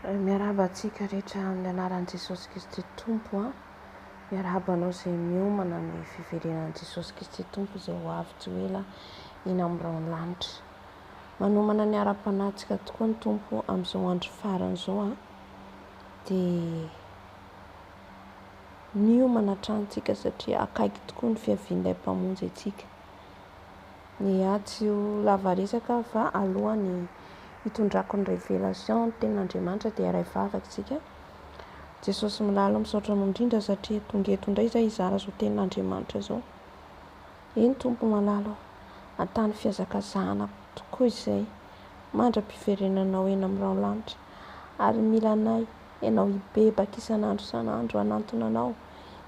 Miarahaba antsika rehetra amin'ny anaran'i Jesosy Kristy Tompo a. Miarahaba anao izay miomana amin'ny fiverenan'i Jesosy Kristy Tompo izay ho avy tsy ho ela eny amin'ny rahon'ny lanitra. Manomana ny ara-panahintsika tokoa ny Tompo amin'izao andro farany izao a. Dia miomana hatrany tsika satria akaiky tokoa ny fiavian'ilay Mpamonjy antsika. Ny ahy tsy ho lava resaka fa alohan'ny hitondrako ny révélation ny tenin'Andriamanitra dia iray vavaka isika. Jesosy milalo misaotra anao indrindra satria tonga eto indray izay hizara izao tenin'Andriamanitra izao. Eny Tompo malala ô, an-tany fihazakazahana tokoa izay mandra-piverenanao eny amin'ny rahon'ny lanitra ary mila anay Ianao hibebaka isan'andro isan'andro hanantona Anao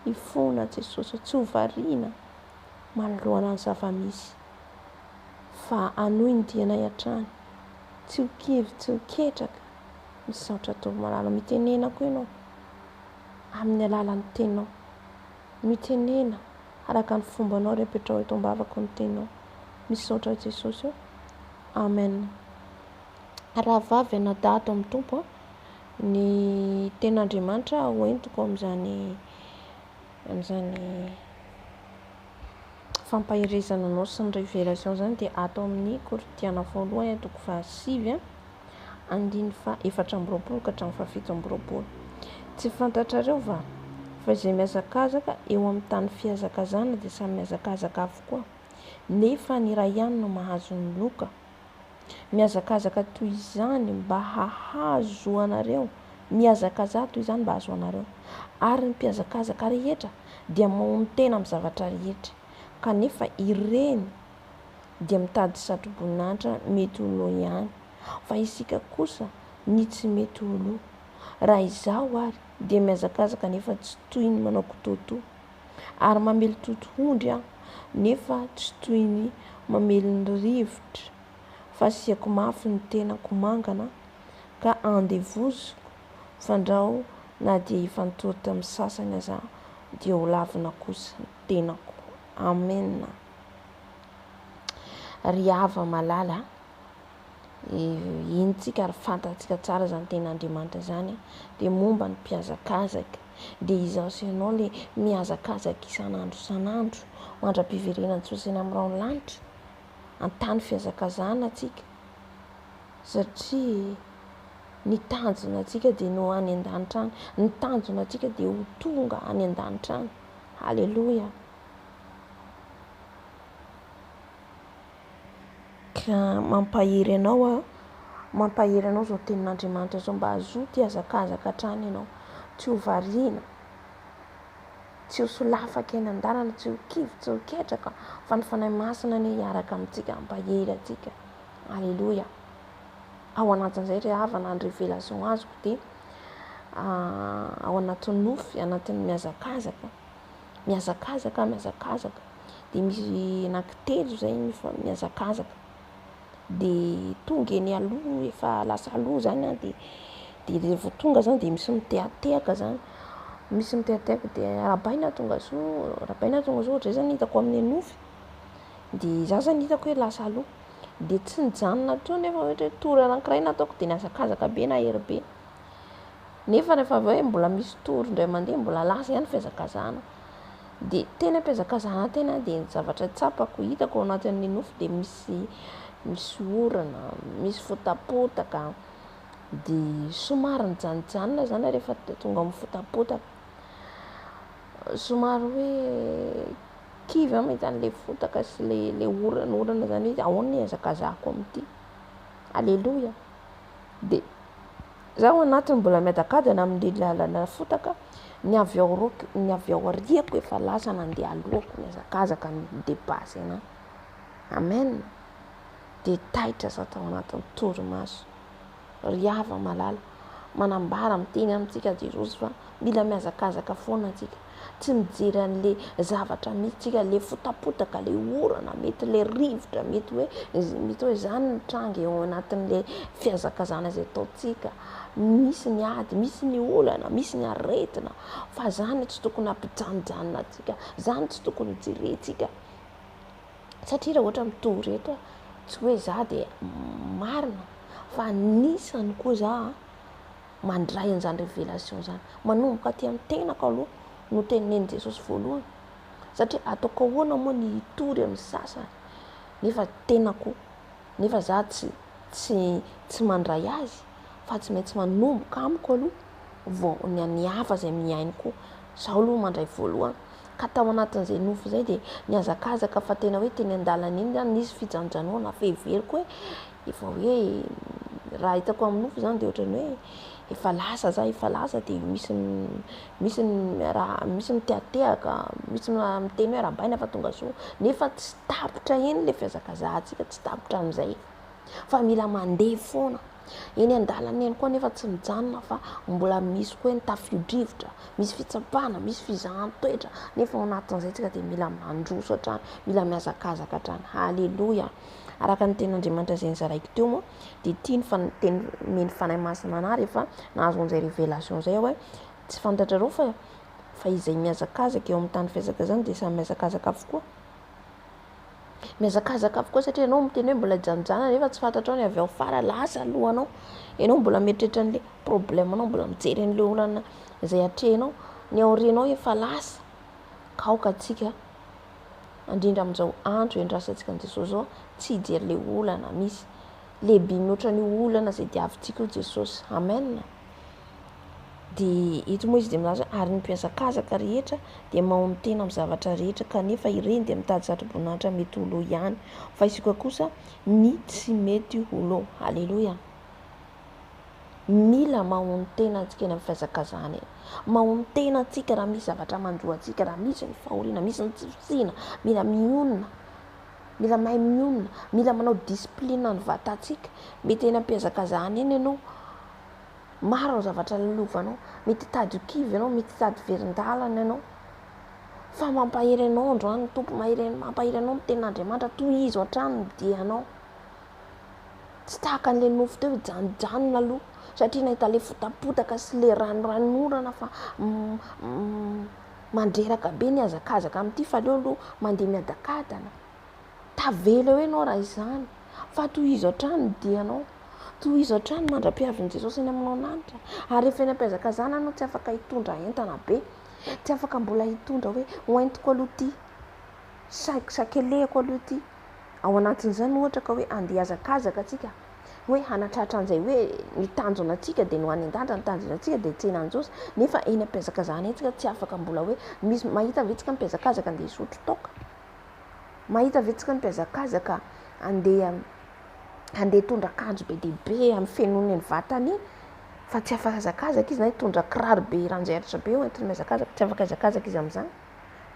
hifona Jesosy ô, tsy ho variana manoloana ny zava-misy fa hanohy ny dianay hatrany, tsy ho kivy, tsy ho ketraka. Misaotra Tompo malala, mitenena koa Ianao amin'ny alalan'ny teninao. Mitenena araka ny fombanao ary apetraho eto am-bavako ny teninao. Misaotra Jesosy ô. Amen. Rahavavy anadahy ato amin'ny Tompo a, ny tenin'Andriamanitra hoentiko amin'izany amin'izany fampaherezana anao sy ny révélation izany dia ato amin'ny Korintiana voalohany toko fahasivy andininy faha 24 ka hatramin'ny faha 27. Tsy fantatrareo va fa izay mihazakazaka eo amin'ny tany fihazakazahana dia samy mihazakazaka avokoa, nefa ny iray ihany no mahazo ny loka? Mihazakazaka toy izany mba hahazoanareo, mihazakazaha toy izany mba hahazoanareo. Ary ny mpihazakazaka rehetra dia mahonon-tena amin'ny zavatra rehetra, kanefa ireny dia mitady satroboninahitra mety ho lo ihany, fa isika kosa ny tsy mety ho lo. Raha izaho ary dia mihazakazaka nefa tsy toy ny manao kitoatoa, ary mamely totohondry aho nefa tsy toy ny mamely ny rivotra, fa asiako mafy ny tenako mangana ka andevoziko, fandrao na dia efa nitory tamin'ny sasany aza dia ho lavina kosa ny tenako. Amena. Ry hava-malala a, henontsika ary fantatsika tsara izany tenin'Andriamanitra izany dia momba ny mpihazakazaka. Dia izaho sy ianao ilay mihazakazaka isan'andro isan'andro mandra-piverenan'i Jesosy eny amin'ny rahon'ny lanitra. An-tany fihazakazahana tsika satria ny tanjona antsika dia ny ho any an-danitra any. Ny tanjona antsika dia ho tonga any an-danitra any. Haleloia. Ka mampahery anao aho, mampahery anao izao tenin'Andriamanitra izao mba hazoto hihazakazaka hatrany ianao, tsy ho variana, tsy ho solafaka eny an-dalana, tsy ho kivy, tsy ho ketraka, fa ny Fanahy Masina anie hiaraka amintsika, hampahery antsika. Aleloia. Ao anatin'izay ry havana, ny révélation azoko dia ao anatin'ny nofy, anatin'ny mihazakazaka, mihazakazaka, mihazakazaka. Dia misy anankitelo zay mihazakazaka. Dia tonga eny aloha, efa lasa aloha zany an, dia dia rehefa tonga zany dia misy mitehatehaka zany, misy mitehatehaka dia arahabaina tonga soa, arahabaina tonga soa, ohatr'izay zany hitako amin'ny nofy. Dia za zany hitako hoe lasa aloha. Dia tsy nijanona teo nefa ohatra hoe tour anankiray nataoko dia nihazakazaka be nahery be. Nefa rehefa avy eo mbola misy tour indray mandeha mbola lasa ihany fihazakazahana. Dia teny am-pihazakazahana teny aho dia ny zavatra tsapako hitako ao anatin'ny nofy dia misy misy orana, misy fotapotaka, dia somary nijanojanona zany aho rehefa tonga amin'ny fotapotaka. Somary hoe kivy aho mahita an'ilay fotaka sy ilay ilay orana orana zany hoe ahoana ny hihazakazahako amin'ity. Aleloia. Dia za ao anatiny mbola miadakadana amin'ilay lalana fotaka, ny avy ao aoriako, ny avy ao aoriako efa lasa nandeha alohako nihazakazaka ni-depasser anah. Amen. Dia taitra za tao anatin'ny torimaso. Ry hava-malala, manambara miteny amintsika Jesosy fa mila mihazakazaka foana antsika. Tsy mijery an'le zavatra misy tsika, le fotapotaka, le orana, mety le rivotra, mety hoe mety hoe zany ny tranga eo anatin'le fihazakazahana izay ataontsika. Misy ny ady, misy ny olana, misy ny aretina, fa zany tsy tokony hampijanojanona antsika, zany tsy tokony hojerentsika. Satria raha ohatra mitory eto aho, tsy hoe za dia marina fa anisany koa za. mandray an'izany révélation izany. Manomboka aty amin'ny tenako aloha no tenenin'i Jesosy voalohany. Satria ataoko ahoana moa ny hitory amin'ny sasany nefa tenako, nefa za tsy tsy tsy mandray azy fa tsy maintsy manomboka amiko aloha vao ny an'ny hafa izay mihaino koa. Zaho aloha mandray voalohany. Ka tao anatin'izay nofy izay dia nihazakazaka fa tena hoe teny an-dalana eny zany nisy fijanojanoana fa heveriko hoe efa hoe raha hitako amin'ny nofy zany dia ohatran'ny hoe efa lasa za, efa lasa dia misy misy raha misy mitehatehaka, misy miteny hoe arahabaina fa tonga soa, nefa tsy tapitra eny ilay fihazakazahantsika, tsy tapitra amin'izay fa mila mandeha foana. Eny an-dalana eny koa anefa tsy mijanona fa mbola misy koa ny tafio-drivotra, misy fitsapana, misy fizahan-toetra, nefa ao anatin'izay tsika dia mila mandroso hatrany, mila mihazakazaka hatrany. Haleloia! Araka ny tenin'Andriamanitra izay nozaraiko teo moa dia ity ny teny nomen'ny Fanahy Masina anah rehefa nahazo an'izay révélation izay aho hoe tsy fantatrareo fa fa izay mihazakazaka eo amin'ny tany fihazakazahana dia samy mihazakazaka avokoa. Mihazakazaka avokoa satria ianao miteny hoe mbola hijanonjanona nefa tsy fantatrao ny avy ao afara, lasa alohanao. Ianao mbola mieritreritra an'ilay problème anao, mbola mijery an'ilay olana izay atrehinao, ny aorianao efa lasa. Ka aoka antsika, indrindra amin'izao andro iandrasantsika an'i Jesosy izao, tsy hijery ilay olana misy. Lehibe mihoatra an'io olana izay diavintsika io Jesosy. Amen. Dia eto moa izy dia milaza hoe ary ny mpihazakazaka rehetra dia mahonon-tena amin'ny zavatra rehetra kanefa ireny dia mitady satroboninahitra mety ho lo ihany fa isika kosa ny tsy mety ho lo. Aleloia. Mila mahonon-tena antsika eny amin'ny fihazakazahana eny. Mahonon-tena antsika raha misy zavatra manjo antsika, raha misy ny fahoriana, misy ny tsy fisiana, mila mionona. Mila mahay mionona, mila manao discipline ny vatantsika. Mety eny am-pihazakazahana eny ianao, Maro ny zavatra lalovanao. Mety hitady ho kivy ianao, mety hitady verin-dalana ianao. Fa mampahery anao androany ny Tompo, mahery, mampahery anao ny tenin'Andriamanitra, tohizo hatrany ny dianao. Tsy tahaka an'ilay nofo teo hijanojanona aloha, satria nahita ilay fotapotaka sy ilay ranoranorana fa mandreraka be ny hazakazaka amin'ity fa aleo aloha mandeha miadakadana. Tavela eo ianao raha izany, fa tohizo hatrany ny dianao. Tohizo hatrany mandra-piavin'i Jesosy eny aminao lanitra. Ary rehefa eny am-pihazakazahana ianao tsy afaka hitondra entana be. Tsy afaka mbola hitondra hoe hoentiko aloha ity, sakelehako aloha ity. Ao anatin'izany ohatra ka hoe andeha hihazakazaka antsika, hoe hanatratra an'izay hoe ny tanjona antsika dia ny ho any an-danitra, ny tanjona antsika dia hitsena an'i Jesosy. Nefa eny am-pihazakazahana eny tsika tsy afaka mbola hoe misy mahita ve tsika mihazakazaka andeha hisotro toaka? Mahita ve tsika mihazakazaka andeha handeha hitondra akanjo be dia be amin'ny fenoiny ny vatany fa tsy afa-hazakazaka izy na hitondra kiraro be ranjeritra be hoentiny mihazakazaka, tsy afaka hihazakazaka izy amin'izany.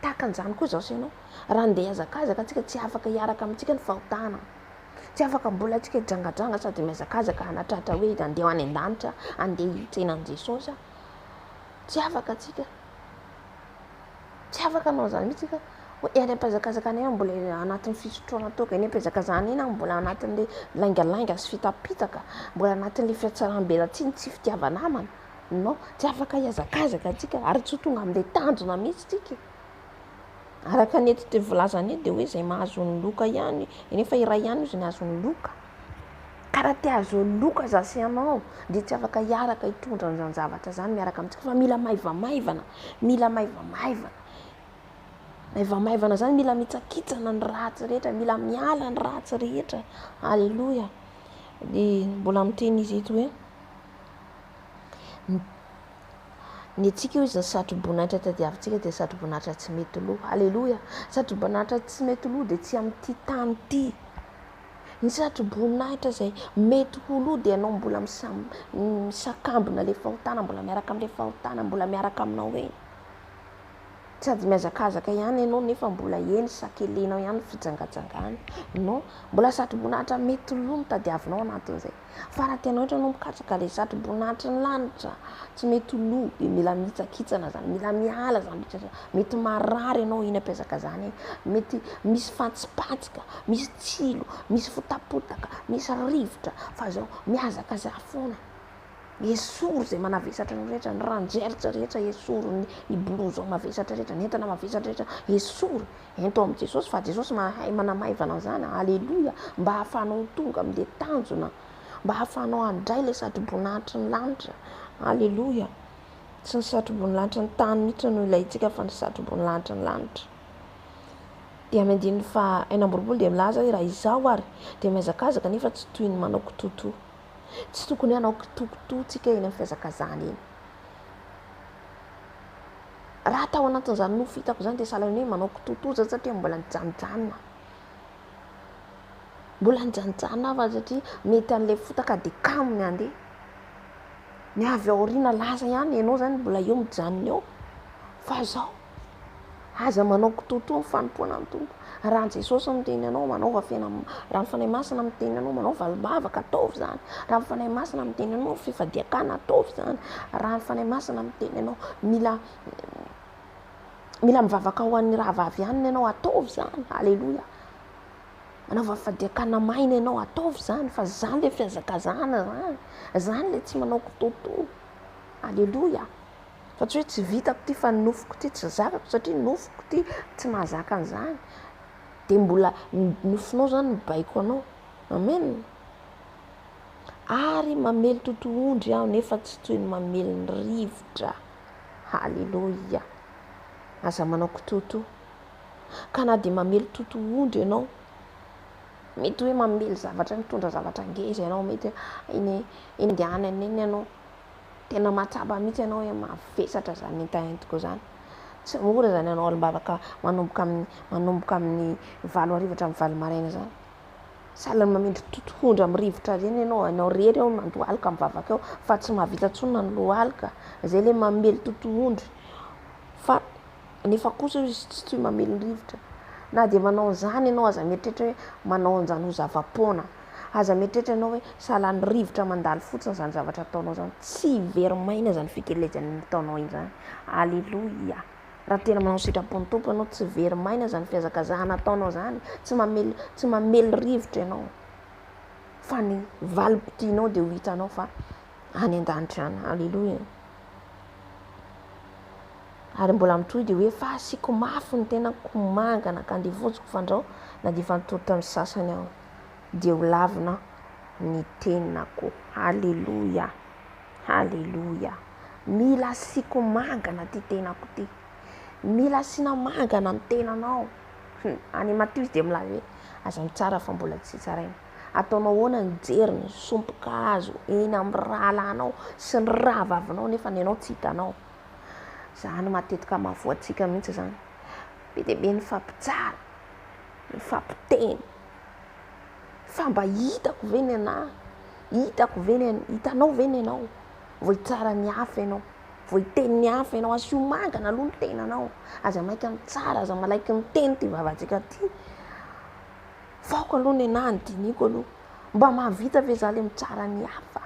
Tahaka an'izany koa izaho sy ianao, raha handeha hihazakazaka antsika tsy afaka hiaraka amintsika ny fahotana, tsy afaka mbola antsika hijangajanga sady mihazakazaka hanatratra hoe handeha ho any an-danitra, handeha hitsena an'i Jesosy aho, tsy afaka antsika. Tsy afaka hanao an'izany mihitsy ka. Hoe eny am-pihazakazakana eny mbola anatin'ny fisotroana toaka, eny am-pihazakazahana eny aho mbola anatin'ilay laingalainga sy fitapitaka, mbola anatin'ilay fihatsaram-belatsihy ny tsy fitiava-namana. Non, tsy afaka hihazakazaka antsika ary tsy ho tonga amin'ilay tanjona mihitsy tsika e. Araka ny eto voalazany eto dia hoe izay mahazo ny loka ihany, nefa iray ihany izy ny azo ny loka. Ka raha te hahazo loka za sy ianao dia tsy afaka hiaraka hitondra an'izany zavatra izany miaraka amintsika fa mila maivamaivana, mila maivamaivana. Maivamaivana izany mila mitsakitsana ny ratsy rehetra, mila miala ny ratsy rehetra. Aleloia. Dia mbola miteny izy eto hoe ny antsika hoy izy ny satroboninahitra tadiavintsika dia satroboninahitra tsy mety lo. Aleloia. Satroboninahitra tsy mety lo dia tsy amin'ity tany ity. Ny satroboninahitra izay mety ho lo dia ianao mbola misakambina ilay fahotana, mbola miaraka amin'ilay fahotana, mbola miaraka aminao eny. Sady mihazakazaka ihany ianao nefa mbola eny sakelenao ihany ny fijangajangana. Non, mbola satroboninahitra mety lo no tadiavinao anatin'izay. Fa raha tena ohatra ianao mikatsaka ilay satroboninahitry ny lanitra, tsy mety lo, dia mila mihitsakitsana izany, mila miala izany rehetra izany. Mety marary ianao eny am-pihazakazahana eny, mety misy fantsipantsika, misy tsilo, misy fotapotaka, misy rivotra, fa izao mihazakazaha foana. Esory izay manavesatra anao rehetra, ny ranjeritra rehetra esory, ny ny blouson mavesatra rehetra, ny entana mavesatra rehetra esory, ento amin'i Jesosy fa Jesosy mahay manamaivana an'izany, aleloia, mba hahafahanao ho tonga amin'ilay tanjona. mba hahafahanao handray ilay satroboninahitry ny lanitra. Aleloia! Tsy ny satroboninahitry ny tany mihitsy no ilaintsika fa ny satroboninahitry ny lanitra. Dia amin'ny andininy faha 26 dia milaza hoe raha izaho ary dia mihazakazaka nefa tsy toy ny manao kitotoa. Tsy tokony hanao kitotoa tsika eny amin'ny fihazakazahana eny. Raha tao anatin'izany nofy hitako izany dia sahala ny hoe manao kitotoa za satria mbola nijanojanona. Mbola nijanojanona aho fa satria mety an'ilay fotaka dia kamo ny handeha. Ny avy aoriana lasa ihany, ianao izany mbola eo mijanona eo. Fa zao, aza manao kitoatoa ny fanompoana ny Tompo. Raha Jesosy miteny anao, manaova fiaina, raha ny Fanahy Masina miteny anao, manaova valimbavaka, ataovy izany. Raha ny Fanahy Masina miteny anao, fifadian-kanina, ataovy izany. Raha ny Fanahy Masina miteny anao, mila mila mivavaka ho an'ny rahavavy ihany ianao, ataovy izany. Aleloia. Manaova fifadian-kanina maina ianao, ataovy izany, fa izany ilay fihazakazahana izany. Izany ilay tsy manao kitoatoa. Aleloia. Fa tsy hoe tsy vitako ity fa ny nofoko ity tsy zakako satria ny nofoko ity tsy mahazaka an'izany. Dia mbola ny nofonao izany mibaiko anao. Amen. Ary mamely totohondry aho nefa tsy toy ny mamely ny rivotra. Haleloia. Aza manao kitoatoa. Ka na dia mamely totohondry ianao, mety hoe mamely zavatra, mitondra zavatra ngeza ianao, mety eny andehanana eny ianao, Tena mahatsapa mihitsy ianao hoe mavesatra izany enta-entiko izany. Tsy mora izany hanao alim-bavaka manomboka amin'ny manomboka amin'ny valo hariva hatramin'ny valo maraina izany. Sahala ny mamindro totohondry amin'ny rivotra ireny ianao, ianao irery eo mandohalika mivavaka eo fa tsy mahavita intsony na ny lohalika. Izay ilay mamely totohondry. Fa nefa kosa izy tsy toy mamely ny rivotra. Na dia manao an'izany ianao aza mieritreritra hoe manao an'izany ho zava-poana. Aza mieritreritra ianao hoe sahala ny rivotra mandalo fotsiny izany zavatra ataonao izany. Tsy very maina izany fikelezana nataonao izany. Aleloia! Raha tena manao ny sitrapon'ny Tompo ianao, tsy very maina izany fihazakazahana ataonao izany. Tsy mamely, tsy mamely rivotra ianao. Fa ny valim-pitianao dia ho hitanao fa any an-danitra any. Aleloia! Ary mbola mitohy dia hoe fa asiako mafy ny tenako mangana ka andevoziko fandrao na dia efa nitory tamin'ny sasany aho dia ho lavina ny tenako. Haleloia! Haleloia! Mila asiako mangana ity tenako ity. Mila asiana mangana ny tenanao. Any Matio izy dia milaza hoe aza mitsara fa mbola tsy tsaraina. Ataonao ahoana ny jery ny sompi-kazo eny amin'ny rahalahinao sy ny rahavavinao nefa ny anao tsy hitanao. Zany matetika mahavoa antsika mihitsy zany. Be dia be ny fampitsara, ny fampiteny. Fa mba hitako ve ny anah? Hitako ve ny hitanao ve ny anao? Vao hitsara ny hafa ianao, vao hiteny ny hafa ianao, asio mangana aloha ny tenanao. Aza maika mitsara, aza malaiky miteny ity vavantsika ity. Vaoko aloha ny anah, ny diniko aloha. Mba mahavita ve za le mitsara ny hafa?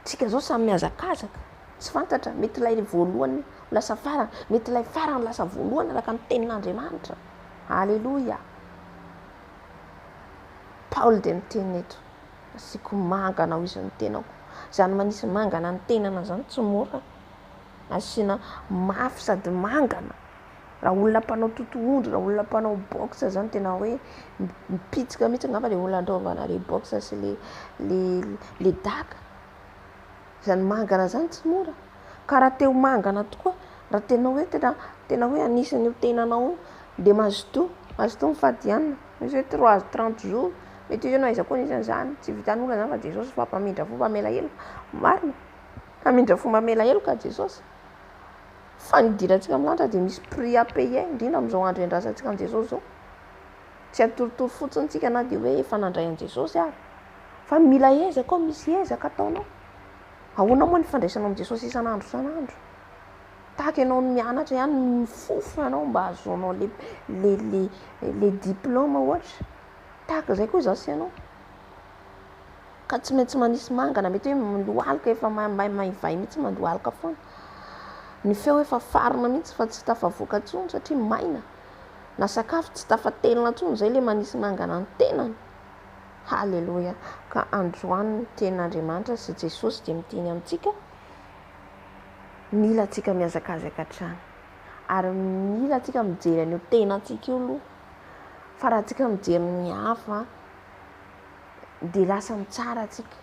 Tsika zao samy mihazakazaka, tsy fantatra, mety ilay voalohany ho lasa farany, mety ilay farany lasa voalohany araka ny tenin'Andriamanitra. Aleloia! Paoly dia miteny eto, asiako mangana ho izy ny tenako. Izany manisy mangana ny tenana izany tsy mora. Asiana mafy sady mangana. Raha olona mpanao totohondry, raha olona mpanao boxe zany tena hoe mipitsika mihitsy angamba le olona anaovana le boxe sy le le le daka. Zany mangana zany tsy mora. Ka raha te ho mangana tokoa, raha tena hoe tena tena hoe anisan'io tenanao io de mazotoa, mazotoa mifady hanina. Misy hoe trois trente jours, mety hoe ianao aiza koa nisy an'izany, tsy vitan'olona zany fa Jesosy fa mpamindra fo mpamela heloka. Marina, mpamindra fo mamela heloka Jesosy. Fa ny idirantsika amin'ny lanitra dia misy prix à payer, indrindra amin'izao andro iandrasantsika an'i Jesosy izao. Tsy atoritory fotsiny tsika na dia hoe efa nandray an'i Jesosy ary. Fa mila ezaka ao, misy ezaka ataonao. Ahoana moa ny fandraisanao amin'i Jesosy isan'andro isan'andro? Tahaka ianao ny mianatra ihany, mifofo ianao mba hahazoanao le, le, le, le diplôme ohatra. Tahaka izay koa izaho sy ianao. Ka tsy maintsy manisy mangana, mety hoe mandohalika efa maivay mihitsy mandohalika foana. Ny feo efa farina mihitsy fa tsy tafavoaka intsony satria maina. Na sakafo tsy tafatelina intsony, izay ilay manisy mangana ny tenany. Haleloia. Ka androany ny tenin'Andriamanitra sy Jesosy dia miteny amintsika, mila antsika mihazakazaka hatrany. Ary mila antsika mijery an'io tenantsika io aloha. Fa raha antsika mijery ny hafa, Dia lasa mitsara antsika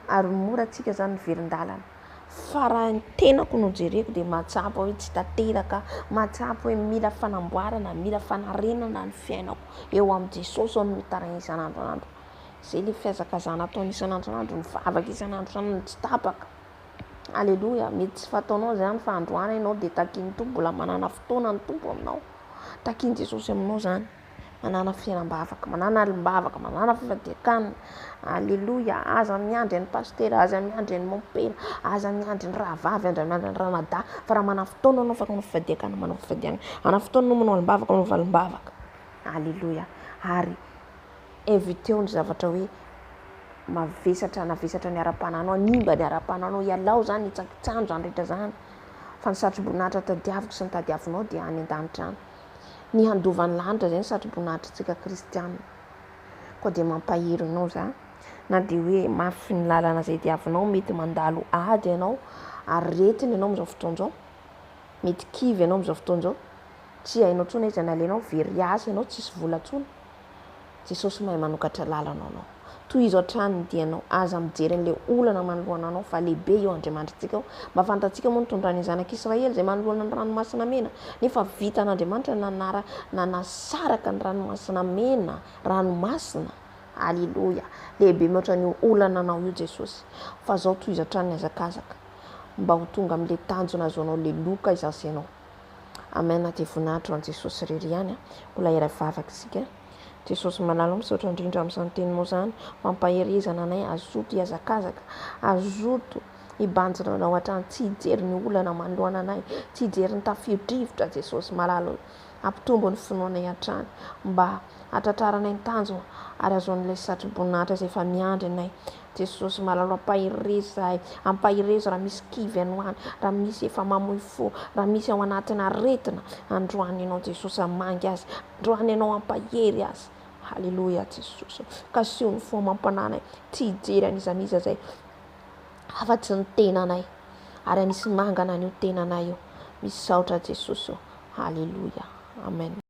ary mora antsika zany miverin-dalana. Fa raha ny tenako no jereko dia mahatsapa hoe tsy tanteraka aho, mahatsapa hoe mila fanamboarana, mila fanarenana ny fiainako eo amin'i Jesosy aho no mitaraina isan'andro andro. Izay ilay fihazakazahana ataony isan'andro andro, mivavaka isan'andro isan'andro tsy tapaka. Aleloia, mety tsy fataonao izany fa androany ianao dia takian'ny Tompo, mbola manana fotoana ny Tompo aminao. Takian'i Jesosy aminao izany. Manàna fiainam-bavaka, manàna alim-bavaka, manàna fifadian-kanina. Aleloia! Aza miandry an'i pasitera, aza miandry an'i mompera, aza miandry ny rahavavy, aza miandry ny ranadahy, fa raha manana fotoana ianao afaka manao fifadian-kanina, manao fifadian-kanina. Manana fotoana ianao manao alim-bavaka, manao alim-bavaka. Aleloia! Ary inviteo ny zavatra hoe mavesatra, navesatra ny ara-panahinao, hanimba ny ara-panahinao, ialao izany, hitsakitsano izany rehetra izany. Fa ny satroboninahitra tadiaviko sy ny tadiavinao dia any an-danitra any. Ny handova ny lanitra izay ny satroboninahitrintsika kristiana. Koa dia mampahery anao za, na dia hoe mafy ny lalana izay diavinao, mety mandalo ady ianao, aretina ianao amin'izao fotoana izao, mety kivy ianao amin'izao fotoana izao, tsy hainao intsony aiza ny alehanao, very asa ianao, tsisy vola intsony. Jesosy mahay manokatra lalana ho anao. Tohizo hatrany ny dianao. Aza mijery an'ilay olana manoloana anao fa lehibe io Andriamanitritsika io. Mba fantatsika moa ny nitondran'ny zanak'Israely izay manoloana ny ranomasina mena. Nefa vitan'Andriamanitra nanara nanasaraka ny ranomasina mena, ranomasina. Aleloia. Lehibe mihoatra an'io olana anao io Jesosy. Fa zao tohizo hatrany ny hazakazaka mba ho tonga amin'ilay tanjona ahazoanao ilay loka izay asainao. Amen dia voninahitra ho an'i Jesosy irery ihany. Mbola iray vavaka isika. Jesosy malala misaotra indrindra amin'izany teninao izany. Fampaherezana anay hazoto hihazakazaka, hazoto hibanjina anao hatrany, tsy hijery ny olana manoloana anay, tsy hijery ny tafio-drivotra Jesosy malala. Hampitombo ny finoanay hatrany mba hatratraranay ny tanjona ary hahazoan'ilay satroboninahitra izay efa miandry anay. Jesosy malala ampaherezo zahay, ampaherezo raha misy kivy any ho any, raha misy efa mamoy fo, raha misy ao anatina aretina, androany ianao Jesosy hamangy azy, androany ianao hampahery azy. Haleloia Jesosy. Kasiho ny fo amam-panahinay, tsy hijery an'iza n'iza zay afa-tsy ny tenanay, ary hanisy mangana an'io tenanay io. Misaotra Jesosy ô. Haleloia. Amen.